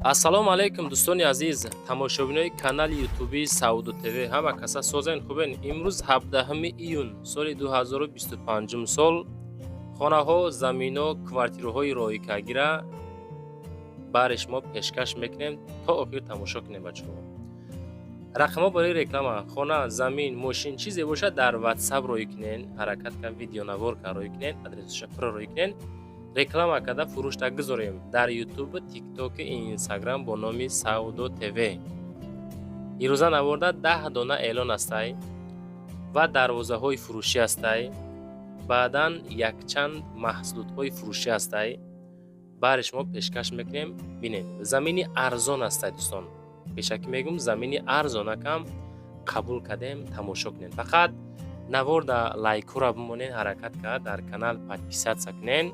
Ассалому алайкум, дӯстони азиз, тамошобинои канали ютуби Савдо ТВ. Ҳама каса созен, хубен? Имрӯз 17 июн соли 2025 сол хонаҳо, замино, квартираҳои роикагира бари шумо пешкаш мекунем. То охир тамошо кунем, бачаҳо. Рақамҳо барои реклама, хона, замин, мошин, чизе бошад, дар Ватсап роӣ кунен. Ҳаракат кан, видеонавор кан, роӣ кунен, адресаша пурра роӣ кунен. Реклама карда фурӯшта гузорем дар Ютуб, Тиктоки, Инстаграм бо номи Савдо ТВ. Ирӯза наворда 10 дона эълон ҳастай ва дарвозаҳои фурӯшӣ ҳастай, баъдан якчанд маҳсулотҳои фурӯшӣ ҳастай, бари шумо пешкаш мекунем. Бинед, замини арзон ҳастай, дӯстон. Пешакӣ мегӯм, замини арзонакам қабул кардем, тамошо кунед. Фақат наворда лайкҳоро бимонед, ҳаракат кард дар канал подписаться кунед.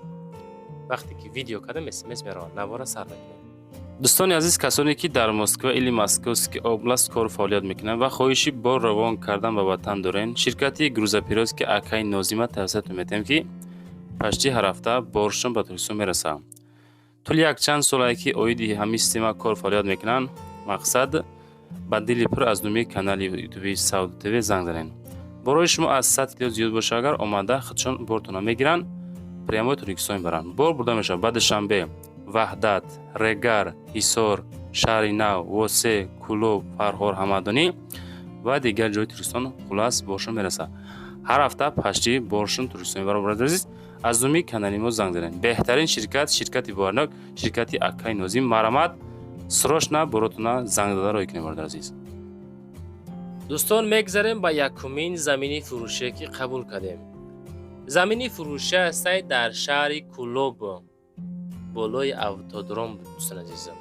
Вақте ки видео кардам, СМС меравад. Навора сар мекунем. Дӯстони азиз, касоне ки дар Москва или Московский область кору фаъолият мекунанд ва хоҳиши бор равон кардан ба ватан дорен, ширкати грузоперевозки акаи Нозима тавсиятон метиҳем, ки почти ҳар ҳафта боршон ба Тоҷикистон мерасад. Тӯли якчанд солае ки оиди ҳамин система кор фаъолият мекунанд. Мақсад, ба дили пур аз номи канали ютуби Савдо ТВ занг занед. Борои шумо аз 100 кило зиёд боша агар, омада худшон бортона мегиранд, прямой Тоҷикистон мебаранд. Бор бурда мешавад ба Душанбе, Ваҳдат, Регар, Ҳисор, Шаҳри Нав, Восе, Кӯлоб, Фархор, Ҳамадонӣ ва дигар ҷои Тоҷикистон. Хулас, боршон мерасад. Ҳар ҳафта почти боршон Тоҷикистон мебаранд. Бародари азиз, аз номи канали мо занг занед. Беҳтарин ширкат, ширкати боварнок, ширкати акаи Нозим. Марҳамат, срочно боротона занг зада роҳӣ кунед, бародари азиз. Дӯстон, мегзарем ба якумин замини фурӯшие, ки қабул кардем. Замини фурӯшӣ ҳастай дар шаҳри Кӯлоб, болои автодром. Дӯстон азизам,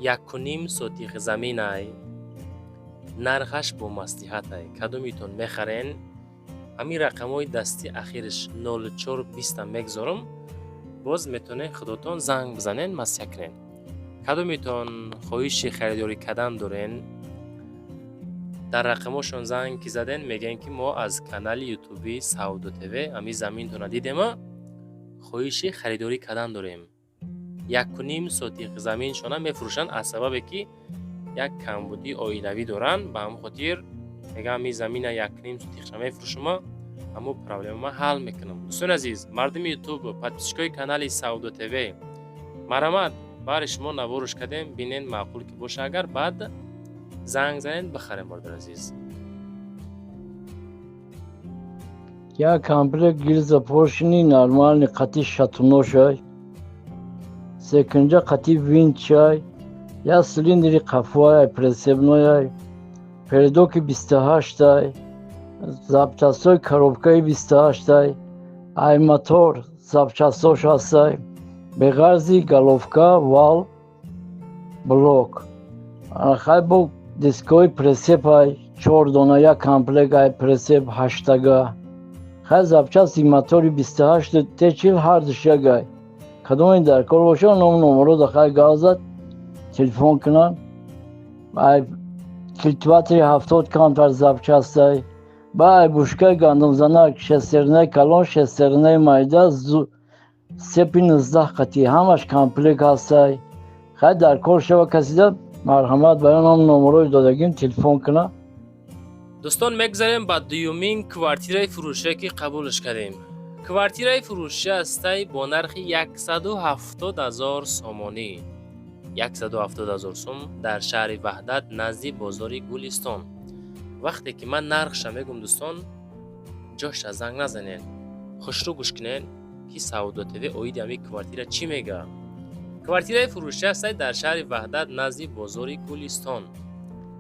1,5 сотих заминай, нархаш бо маслиҳатай. Кадомитон мехарен, ҳамин рақамҳои дасти ахираш 0420 мегзорам, боз метавонед худотон занг бизанен, маслиҳат кунед. Кадомитон хоҳиши харидорӣ кардан дорен, дар рақамҳошон занг ки заден, мегӯянд, ки мо аз канали ютуби Савдо ТВ ҳамин заминтона дидема, хоҳиши харидорӣ кардан дорем. 1,5 сотих заминшона мефурӯшанд, аз сабабе ки як камбудии оилавӣ доранд. Ба ҳамин хотир мегӯям, ҳамин замина 1,5 сотихша мефурӯшама, ҳамун проблемама ҳал мекунам. Дӯстони азиз, мардуми Ютуб, подписчикои канали Савдо ТВ, марҳамат, баҳри шумо наворш кардем, бинен, маъқул ки боша агар, баъд занг занед, бихарем, бародари азиз. Я комплект гильза, поршни нормальный, қати шатуношай, секинҷа қати винтшай, я цилиндри қафояй, прицепной, передоки 28-ай, запчастҳои коробкаи 28-ай, ай мотор запчастҳош ҳастай, беғарзи головка, вал, блок. Хай, бо дискҳои прицепай, чор дона, як комплект ай прицеп ҳаштага. Хай, запчасти мотори 28 Т40 ҳардуш ягай. Кадоме дар кор боша, ном номаро да хай гав зад, телефон кунанд. Ай культиватори 70 камтар запчастай, ба ай бушкаи гандумзанак, шестернаи калон, шестернаи майда, сепи 19 қатӣ, ҳамаш комплект ҳастай. Хай, дар кор шава касида, марҳамат, ба ном номарои додагим телефон кунад. Дӯстон, мегзарем ба дуюмин квартираи фурӯшие, ки қабулш кардем. Квартираи фурӯшӣ ҳастай бо нархи 170 000 сомонӣ, 170 000 сум, дар шаҳри Ваҳдат, назди бозори Гулистон. Вақте ки ман нархша мегӯм, дӯстон, ҷошта занг назанед, хушрӯ гӯш кунед, ки Савдо ТВ оиди ҳамин квартира чӣ мегӯяд. Квартираи фурӯшӣ ҳастай дар шаҳри Ваҳдат, назди бозори Гулистон,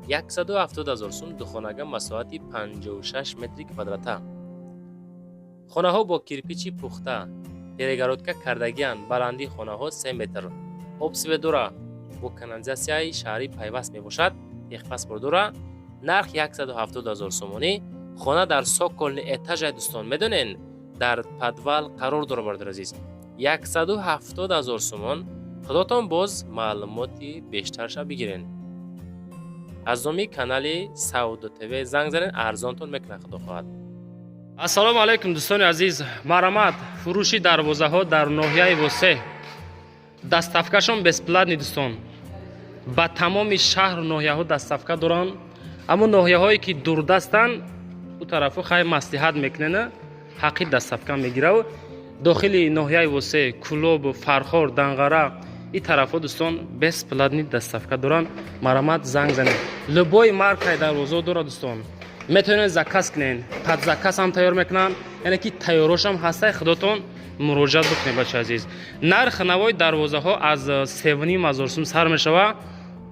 170 000 сум, духонага, масоҳати 56 метри квадрата. Хонаҳо бо кирпичи пухта перегородка кардагианд, баландии хонаҳо 3 метр, об, свет дора, бо канализатсияи шаҳрӣ пайваст мебошад, техпаспорт дора. Нарх 170 000 сомонӣ. Хона дар цокольный этажа, дӯстон, медонен, дар подвал қарор дора. Бародари азиз, 170 000 сомон. Худотон боз маълумоти бештарша бигирен. Аз номи канали Савдо ТВ занг занед, арзонтон мекунад, худо хоҳад. Ассалому алайкум, дӯстони азиз! Марҳамат, фурӯши дарвозаҳо дар ноҳияи Восе, доставкашон бесплатный. Дӯстон. Ба тамоми шаҳру ноҳияҳо доставка доранд, аммо ноҳияҳое ки дурдастанд, ӯ тарафу хай маслиҳат мекунена, ҳаққи доставка мегираву дохили ноҳияи Восе, Кӯлобу, Фархор, Данғара, ин тарафҳо, дӯстон, бесплатный доставка доранд. Марамат, занг занед. Любой маркаи дарвозао дорад, дӯстон, метавонед заказ кунед, под заказ ҳам тайёр мекунанд, яъне ки тайёрошам ҳастай, худотон муроҷиат бикунед, бача азиз. Нарх навои дарвозаҳо аз 3,5 ҳазор сум сар мешава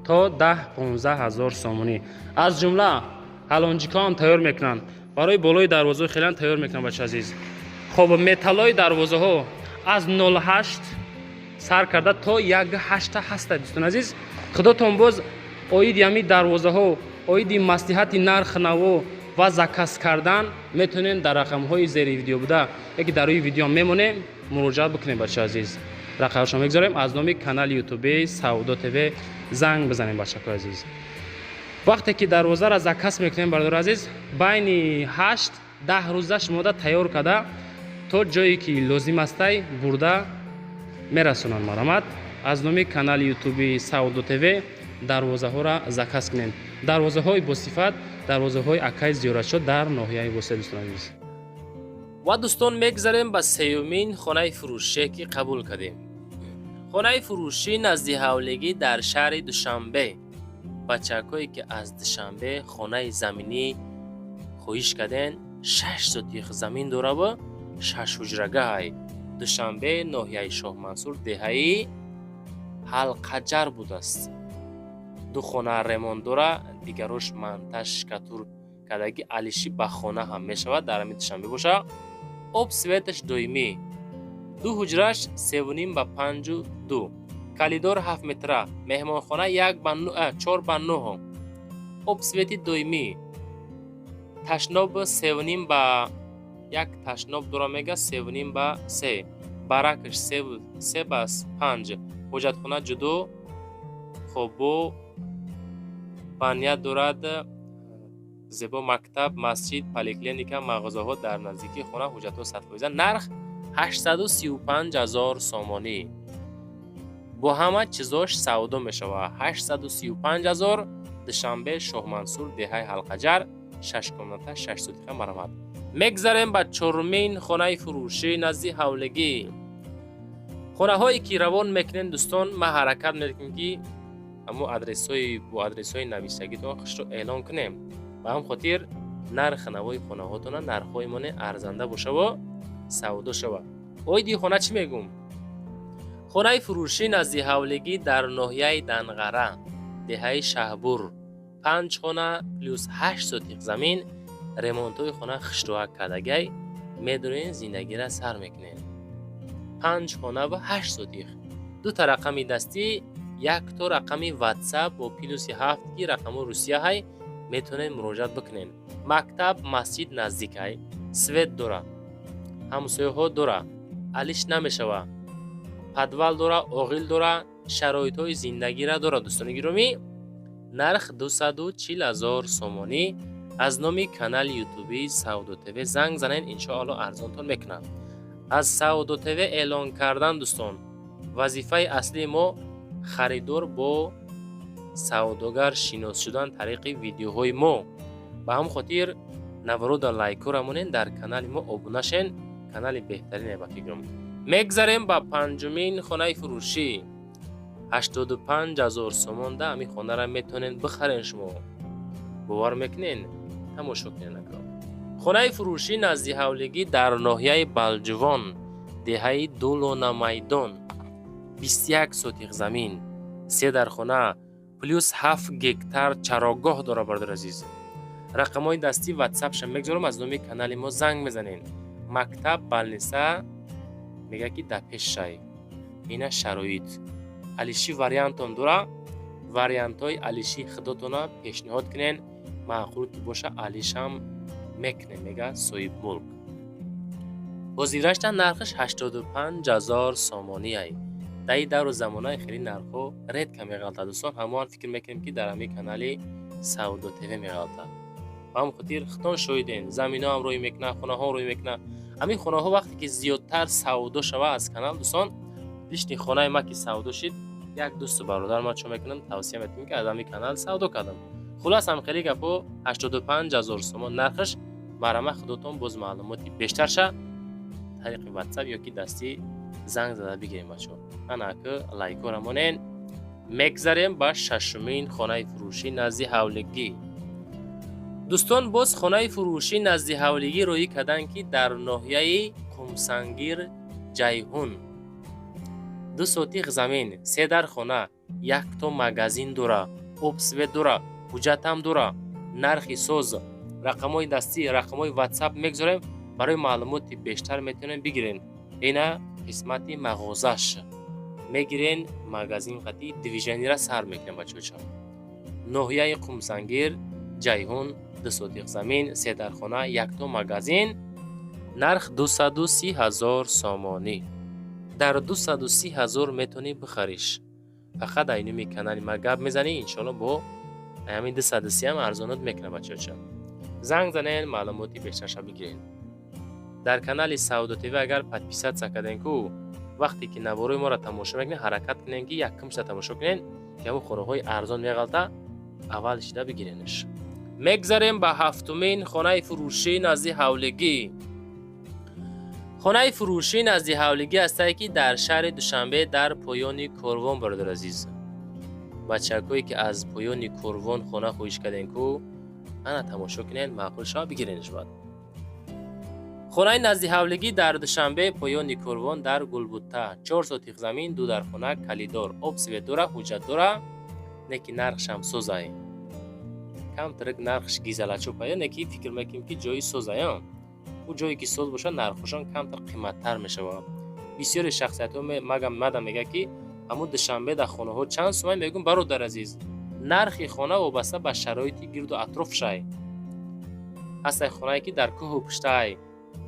то 10-15 ҳазор сомонӣ. Аз ҷумла ҳалонҷикҳо ҳам тайёр мекунанд, барои болои дарвозаҳо хелан тайёр мекунанд, бача азиз. Хоб, металлои дарвозаҳо аз 08 сар карда то 1,8 ҳаста. Дӯстон азиз, худотон боз оиди ҳамин дарвозаҳо, оиди маслиҳати нарх наво ва заказ кардан метавонем дар рақамҳои зери видео буда яки дар рӯи видео мемонем, муроҷиат бикунем. Бача азиз, рақамшо мегузорем. Аз номи канали ютуби Савдо ТВ занг бизанем, бачакои азиз. Вақте ки дарвозаро заказ мекунем, бародари азиз, байни 8-10 рӯза шумода тайёр карда, то ҷое ки лозим астай бурда мерасонанд. Марамат, аз номи канали ютуби Савдо ТВ дарвозаҳоро заказ кунем. Дарвозаҳои босифат, дарвозаҳои акай Зиёратшо дар ноҳияи Восе, дӯстон азиз. Ва, дӯстон, мегзарем ба сеюмин хонаи фурӯше, ки қабул кардем. Хонаи фурӯшӣ назди ҳавлигӣ дар шаҳри Душанбе. Бачакҳое, ки аз Душанбе хонаи заминӣ хоҳиш карден, 6 сотих замин дораву шаш ҳуҷрагаҳай. Душанбе, ноҳияи Шоҳмансур, деҳаи Ҳалқаҷар будааст. Ду хона ремонт дора, дигарош монтаж, штукатур кардаги, алиши ба хона ҳам мешавад. Дар ҳамин Душанбе боша. Об, светаш доимӣ. Ду ҳуҷраш севуним ба панҷу ду, коридор 7 метра, меҳмонхона як ба 4 ба 9, об, свети доимӣ, ташноб севуним ба як ташноб дора, мега 3,5 ба 3, баракаш 3 ба 5, ҳоҷатхона ҷудо. Хоббо баня дорад, зебо. Мактаб, масҷид, поликлиника, мағозаҳо дар наздикии хона. Ҳуҷҷатҳо 100%. Нарх 835 ҳазор сомонӣ. Бо ҳама чизош савдо мешавад. 835 ҳазор. Душанбе, Шоҳмансур, деҳаи Ҳалқаҷар, шаш комната, 6 сотиха. Марамат. Мегзарем ба чорумин хонаи фурӯшӣ назди ҳавлигӣ. Хонаҳое ки равон мекунем, дӯстон, ман ҳаракат мекунем, ки ҳамо адресҳои бо адресҳои навиштагитон хушро эълон кунем. Ба ҳам хотир нархи навои хонаҳотона, нархҳои моне арзанда бошаву савдо шава. Оиди хона чӣ мегӯм? Хонаи фурӯшӣ назди ҳавлигӣ дар ноҳияи Данғара, деҳаи Шаҳбур, панҷ хона плюс 8 сотиқ замин. Ремонтҳои хона хушроак кардагай, медурен, зиндагира сар мекунем. Панҷ хона ва 8 сотих. Дута рақами дастӣ, якто рақами Ватсап бо +7, ки рақамҳои Русия ҳай, метавонед муроҷиат бикунед. Мактаб, масҷид наздикай, свет дора, ҳамсояҳо дора, алиш намешава, подвал дора, оғил дора, шароитҳои зиндагира дорад. Дӯстони гиромӣ, нарх 240 ҳазор сомонӣ. Аз номи канали ютуби Савдо ТВ занг занед, иншоалло арзонтон мекунад. Аз Савдо ТВ эълон кардан, дӯстон, вазифаи аслии мо харидор бо савдогар шинос шудан тариқи видеоҳои мо. Ба ҳамн хотир наворода лайкора монед, дар канали мо обуна шен. Канали беҳтарине ба фикрам. Мегзарем ба панҷумин хонаи фурӯшӣ. 85 ҳазор сомонда ҳамин хонаро метавонед бихарен. Шумо бовар мекунен? Тамошо кунед накро. Хонаи фурӯшӣ назди ҳавлигӣ дар ноҳияи Балҷувон, деҳаи Дулонамайдон, 21 сотиқ замин, се дархона плюс 7 гектар чарогоҳ дора. Бародари азиз, рақамҳои дастӣ Ватсапша мегузорам, аз номи канали мо занг мезанед. Мактаб, больница мега, ки дар пешшай. Ина шароит. Алиши вариантон дора, вариантҳои алиши худотона пешниҳод кунен, маъқул ки боша, алишам мекунем, мега соҳибмулк. Ҳозирашта нархаш 85 ҳазор сомониай. Дар ин давру замонаи хеле нархҳо редко меғалтад, дӯстон. Ҳамоан фикр мекунем, ки дар ҳамин канали Савдо ТВ меғалтад. Ба ҳамн хотир худтон шоҳиден, заминоам рӯй мекунад, хонаҳо рӯй мекунад. Ҳамин хонаҳо вақте ки зиёдтар савдо шава аз канал, дӯстон, лишний хонаи ма ки савдо шид. Як дӯсту бародар ма чо мекунам, тавсия метавем, ки аз ҳамин канал савдо кардам. Хулас, ҳам хеле гапо, 85 ҳазор сомон нархаш. Марама, худотон боз маълумоти бештарша тариқи WhatsApp ё ки дастӣ занг зада бигирем. Бачо, ана ки лайкора монен. Мегзарем ба шашумин хонаи фурӯшӣ назди ҳавлигӣ. Дӯстон, боз хонаи фурӯшӣ назди ҳавлигӣ роҳӣ карданд, ки дар ноҳияи Қумсангир, Ҷайҳун, 2 сотих замин, се дар хона, якто магазин дора, об, свет дора, ҳуҷҷатам дора, нархи соз. Рақамҳои дастӣ, рақамҳои WhatsApp мегузорем, барои маълумоти бештар метавонем бигирен. Ина қисмати мағозаш мегирен, магазин қати движение ра сар мекунем, бачаҳоча. Ноҳияи Қумсангир, Ҷайҳун, 2 сотих замин, се дархона, якто магазин, нарх 230 ҳазор сомонӣ. Дар 230 ҳазор метавонӣ бихариш. Фақат айнуми канали ма гап мезанӣ, иншоалло, бо ҳамин 230 ам арзонот мекунам. Бачаҳоча, занг занен, маълумоти бештарша бигирен. Дар канали Савдо ТВ агар подписаться кардем ку, вақте ки наворои моро тамошо мекунед, ҳаракат кунем, ки якумшта тамошо кунен, ки ҳамун хонаҳои арзон меғалта, аввал шида бигиренш. Мегзарем ба ҳафтумин хонаи фурӯшӣ назди ҳавлигӣ. Хонаи фурӯшӣ назди ҳавлигӣ ҳастае, ки дар шаҳри Душанбе, дар поёни корвон. Бародар азиз, бачакҳое, ки аз поёни корвон хона хоҳиш кардем ку, ана тамошо кунед, маъқул шава, бигиренш. Баъд хонаи назди ҳавлигӣ дар Душанбе, поёни корвон, дар Гулбутта, 4 сотих замин, ду дархона, калидор, об, свет дора, ҳуҷҷат дора. Не ки нархшам созай, камтарак нархш гизалачопая, не ки фикр мекунем, ки ҷои созая. Ӯ ҷое ки соз бошад, нархҳошон камтар қиматтар мешавад. Бисёре шахсиятҳо мада мегӯяд, ки ҳамун Душанбе дар хонаҳо чанд сумай? Мегӯм: бародар азиз, нархи хона вобаста ба шароити гирду атрофшай. Ҳастай хонае, ки дар кӯҳу пуштаай,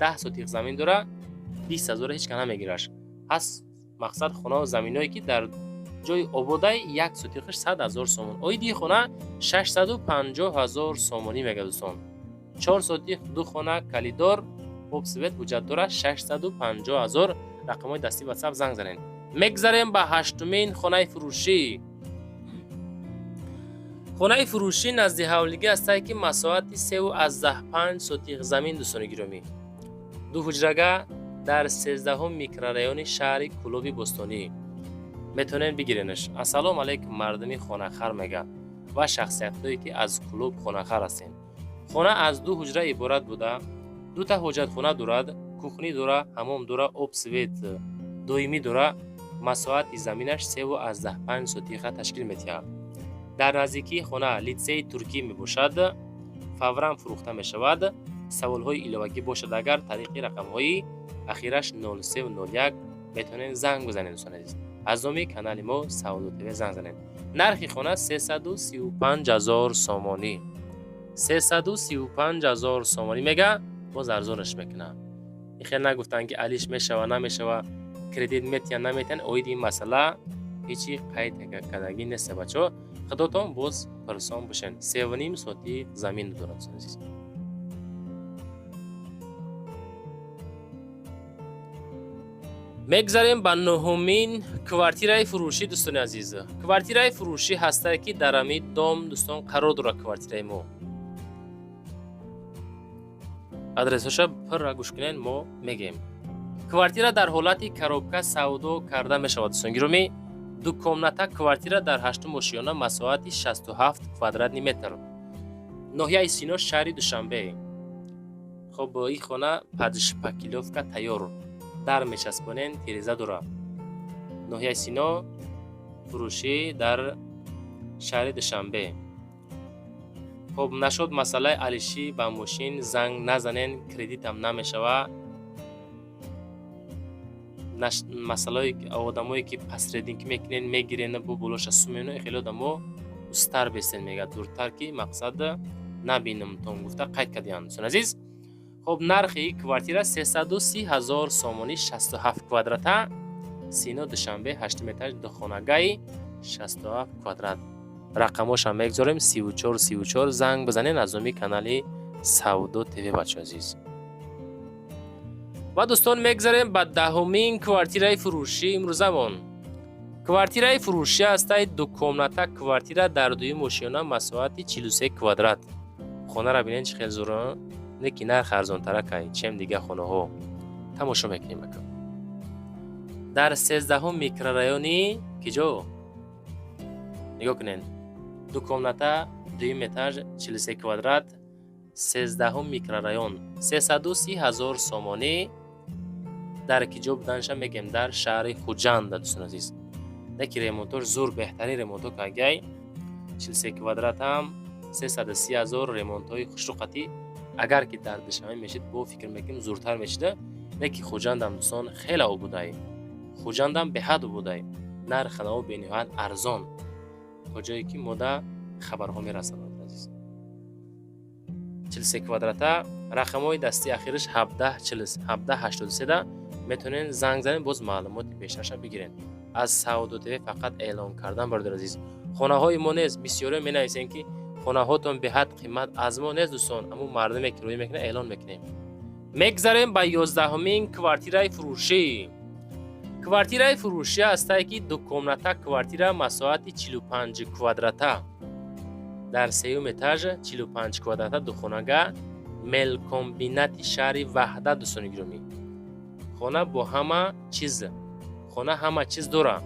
10 сотих замин дора, 20 ҳазора ҳеч ка намегираш. Ҳаст, мақсад, хонаву заминое, ки дар ҷои ободай, як сотихаш 100 000 сомон. Оиди хона 650 ҳазор сомонӣ мега, дӯстон. 4 сотих, ду хона, калидор, об, свет, ҳуҷҷат дора, 650 ҳазор. Рақамҳои дастӣ, WhatsApp, занг занед. Мегзарем ба ҳаштумин хонаи фурӯшӣ. Хонаи фурӯшӣ назди ҳавлигӣ ҳастае, ки масоҳати 3,5 сотих замин, дӯстони гиромӣ, ду ҳуҷрага, дар 13-ҳум микрорайони шаҳри Кӯлоби Бостонӣ метавонед бигиренаш. Ассалому алайкум, мардуми хонахар, мега, ва шахсиятҳое, ки аз клуб хонахар ҳастем. Хона аз ду ҳуҷра иборат буда, дута ҳоҷатхона дорад, кухня дора, ҳамом дора, об, свет доимӣ дора. Масоҳати заминаш 3,5 сотиха ташкил медиҳад. Дар наздикии хона литсеи туркӣ мебошад. Фавран фурӯхта мешавад. Саволҳои иловагӣ бошад агар, тариқи рақамҳои ахираш 0301 метавонед занг бизанед. Дӯстони азиз, аз номи канали мо Савдо ТВ занг занед. Нархи хона 335 ҳазор сомонӣ, 335 ҳазор сомонӣ мега, боз арзонаш мекунад. Ин хел нагуфтанд, ки алиш мешава, намешава, кредит метиҳанд, наметиҳанд. Оиди ин масъала ҳечи қайд кардагӣ нест. Бачаҳо, худотон боз пирсон бошед. 3,5 сотих замин дорад, дӯстони азиз. Мегзарем ба нуҳумин квартираи фурӯшӣ. Дӯстони азиз, квартираи фурӯшӣ ҳастае, ки дар ҳамин дом, дӯстон, қарор дорад квартираи мо. Адресҳоша пурра гӯш кунед, мо мегӯем. Квартира дар ҳолати коробка савдо карда мешавад, дӯстон гиромӣ. Ду комната квартира дар ҳаштум ошиёна, масоҳати 67 квадратный метр, ноҳияи Сино, шаҳри Душанбе. Хоб, ин хона под шпаклёвка тайёр, дар мечаспонен, тиреза дора. Ноҳияи Сино, фурӯшӣ дар шаҳри Душанбе. Хоб, нашуд масъалаи алишӣ ба мошин занг назанен, кредитам намешава. Масъалаи одамое, ки посредник мекунен, мегирен, бо болоша сумену, хеле одамо устар бестен, мега, дуртар, ки мақсад набинамтон гуфта қайд кардиям, дӯстони азиз. Хоб, нархи квартира 330 ҳазор сомонӣ, 67 квадрата, Сино, Душанбе, ҳаштум этаж, духонагаи, 67 квадрат. Рақамҳошам мегузорем, 34 34 занг бизанед аз номи канали Савдо ТВ, бачо азиз. Ва, дӯстон, мегзарем ба даҳумин квартираи фурӯшӣ имрӯзамон. Квартираи фурӯшӣ ҳастай, дукомната квартира дар дуюм ошёна, масоҳати 43 квадрат. Хонара бинед, чӣ хел зур, не ки нарх арзонтаракай, чем дига хонаҳо. Тамошо мекунем, ака. Дар 13-ҳум микрорайони киҷо, нигоҳ кунед, ду комната, дуюм этаж, 43 квадрат, 13-ҳум микрорайон, 330 000 сомонӣ. Дар киҷо буданша мегем, дар шаҳри Хуҷанд, дӯстони азиз. Яки ремонтош зур, беҳтарин ремонто кагай. 43 квадратам 330 000, ремонтҳои хушруқатӣ. Агар ки дар Душанбе мешид, бо фикр мекунем, зуртар мешида. Неки Хуҷандам, дӯстон, хеле обудай, Хуҷандам беҳад обудай, нарх хонаҳо бениҳоят арзон, то ҷое ки мода хабарҳо мерасанд, азиз. 43 квадрата, рақамҳои дастии ахириш 1783-да метавонед занг занед, боз маълумоти бештарша бигиред. Аз Савдо ТВ фақат эълон кардан, бародари азиз, хонаҳои мо нест. Бисёре менависем, ки хонаҳотон беҳад қимат. Аз мо нест, дӯстон, аммо мардуме ки рӯй мекунад, эълон мекунем. Мегзарем ба 11-ҳумин квартираи фурӯшӣ. Квартираи фурӯшӣ ҳастае, ки дукомната квартира, масоҳати 45 квадрата, дар сеюм этаж, 45 квадрата, духонага, мелкомбинати шаҳри Ваҳдат. Дӯстони гиромӣ, хона бо ҳама чиз, хона ҳама чиз дора: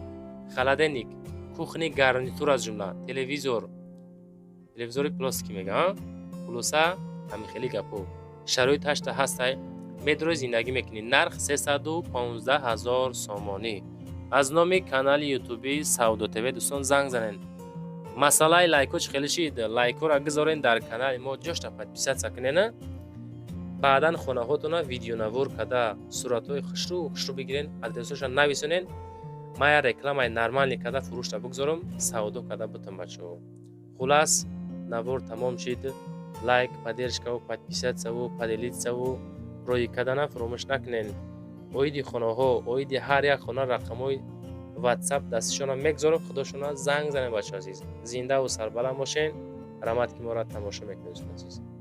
холодильник, кухонный гарнитур, аз ҷумла телевизор, телевизори плоский мега, хулоса, ҳамин хели гапҳо. Шароит ҳашта ҳастай, медрои зиндагӣ мекунӣ. Нарх 315 000 сомонӣ. Аз номи канали ютуби Савдо ТВ, дӯстон, занг занед. Масъалаи лайкҳо чӣ хеле шид? Лайкҳоро гузорен дар канали мо, ҷошта подписаться кунена. Баъдан хонаҳотона видеонавор карда, суратҳои хушрӯ хушрӯ бигирен, адресҳоша нависонен. Ма я рекламаи нормальный карда, фурӯшта бигзорам, савдо карда бутам, бачаҳо. Хулас, навор тамом шид. Лайк, поддержкаву подписаться-ву поделиться-ву рӯй кардана фаромӯш накунен. Оиди хонаҳо, оиди ҳар як хона рақамҳои ватсап дастишона мегзорам, худошона занг занед. Бачаҳо азиз, зиндаву сарбаланд бошен. Раҳмат, ки моро тамошо мекунед, дӯстони азиз.